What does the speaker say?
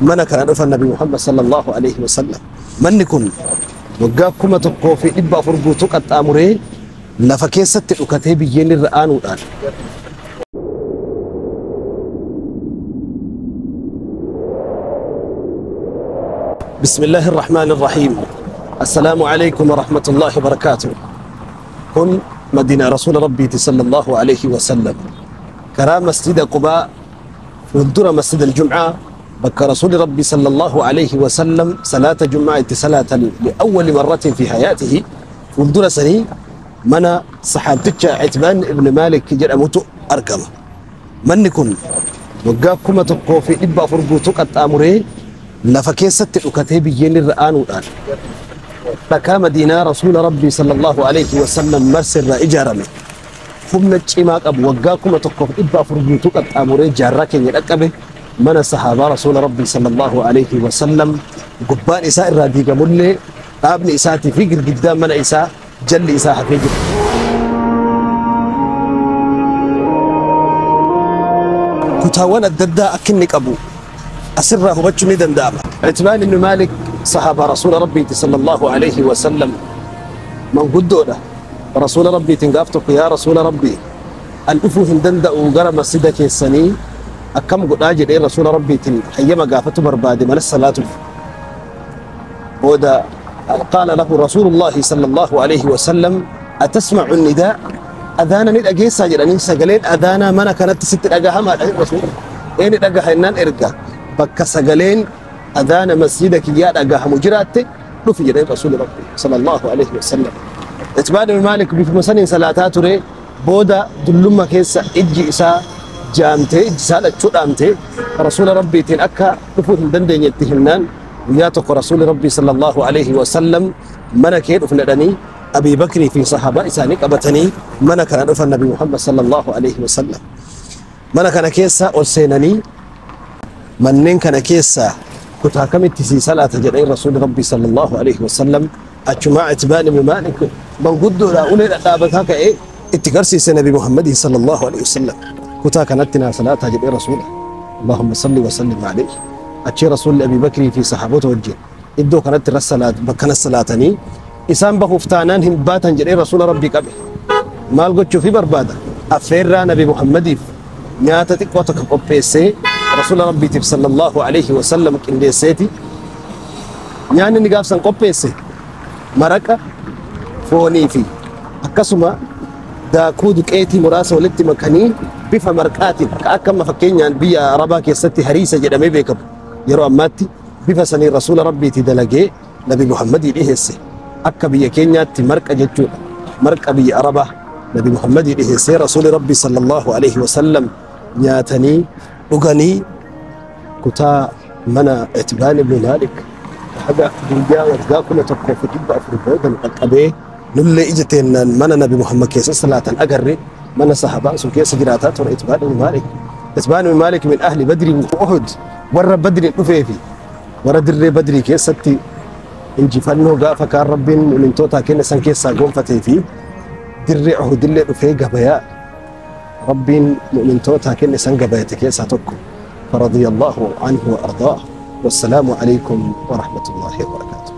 Mana kana dhufan Nabi Muhammad sallallahu alaihi wasallam. Manni kun waggaa 1400 guutuu qaxxaamuree lafa keessatti dhukatee biyyeen irra aanuudhaan بسم الله الرحمن الرحيم. السلام عليكم ورحمة الله وبركاته. كن مدينة رسول ربي صلى الله عليه وسلم. كرا مسجد قباء فندر مسجد الجمعة بك رسول ربي صلى الله عليه وسلم صلاة جمعة صلاة لأول مرة في حياته فندر سني منا صحابتك عتبان ابن مالك جرأمته أرقم من كن وقاكم تقوفي إبا فرقوتك التأمري lafa keessatti dhukatee biyyeen irra aanuudhaan dhakaa madiinaa rasuula rabbii sallallahu alaihi wasallam marse irraa ijaarame humna cimaa qabu waggaa 1400 guutuu qaxxaamuree jaarraa keenya dhaqqabe mana sahaabaa rasuula rabbii sallallahu alaihi wasallam gubbaan isaa irraa diigamullee dhaabni isaatii fi girgiddaan mana isaa jalli isaa hafee jira. Kutaawwan adda addaa akka inni qabu أسره وجهني دندامة. عتبان بن مالك صحابة رسول ربي صلى الله عليه وسلم من قدوله رسول ربي تنقافتك يا رسول ربي الأفوه دندأ وقرم سيدك السني أكم قد أجل إيه رسول ربي حيما قافته بربادي من الصلاة ودا قال له رسول الله صلى الله عليه وسلم أتسمع النداء أذانا ندأجي ساجر أني سجلين أذانا منا كانت ست أجاها ما رسول إيه ندأجها إنان إرجع bakka sagaleen adhaana masjida kiyyaa dhagahamu jiraatte dhufi jedheen rasuuli rabbi sallallahu alaihi wasallam. Itbaan ibn Maalik bifuma saniin salaataa ture booda dullumma keessa ijji isaa jaamtee ijji isaa dhachuu dhaamtee rasuula rabbiitiin akka dhufuu hin dandeenye itti himnaan guyyaa tokko rasuuli rabbii sallallahu alaihi wasallam mana kee dhufne dhanii Abii Bakrii fi sahaabaa isaanii qabatanii mana kana dhufan Nabi Muhammad sallallahu alaihi wasallam. Mana kana keessa ol seenanii manneen kana keessa kutaa kamitti sii salaata jedheen rasuuli rabbii sallallahu alaihi wasallam achumaa Itbaan ibn Maalik manguddoodhaa ulee dhadhaabataa ka'ee itti garsiise Nabi Muhammadin sallallahu alaihi wasallam kutaa kanatti naa salaataa jedhee rasuula Allahumma salli wa sallim alayhi achii rasuulli Abii Bakrii fi sahaabota wajjin iddoo kanatti bakkana salaatanii isaan bahuuf taanaan hin baatan jedhee rasuula rabbii qabe maal gochuufi barbaada affeerraa Nabi Muhammadiif nyaata xiqqoo tokko qopheessee رسول ربي صلى الله عليه وسلم قنديسيتي nyaanni ni gaafsan qopheesse maraqa foonii fi akkasuma daakuu duqeetii muraasa walitti makanii bifa marqaatiin akka amma fakkeenyaan biyya Arabaa keessatti hariisa jedhamee beekamu yeroo ammaatti bifa sanii rasuula rabbiitii dalagee Nabi Muhammadii dhiheesse akka biyya keenyaatti marqa jechuudha marqa biyya Arabaa Nabi Muhammadii dhiheessee rasuuli rabbii sallallahu alaihi wasallam nyaatanii dhuganii kutaa mana Itbaan ibn Maalik haga guyyaa waggaa 1400 booda nu qaqqabee nullee ija teennaan mana Nabi Muhammad keessa salaatan agarre mana sahabaan sun keessa jiraataa ture Itbaan ibn Maalik. Itbaan ibn Maalik min ahli Badri Uhud warra Badriin dhufee fi warra dirree Badrii keessatti injifannoo gaafa kaan Rabbiin mu'mintootaa kenne san keessaa gonfatee fi dirree Uhudillee dhufee gabayaa ربين مؤمن توتا كن سنجا بيتك يساتكم فرضي الله عنه وأرضاه والسلام عليكم ورحمة الله وبركاته.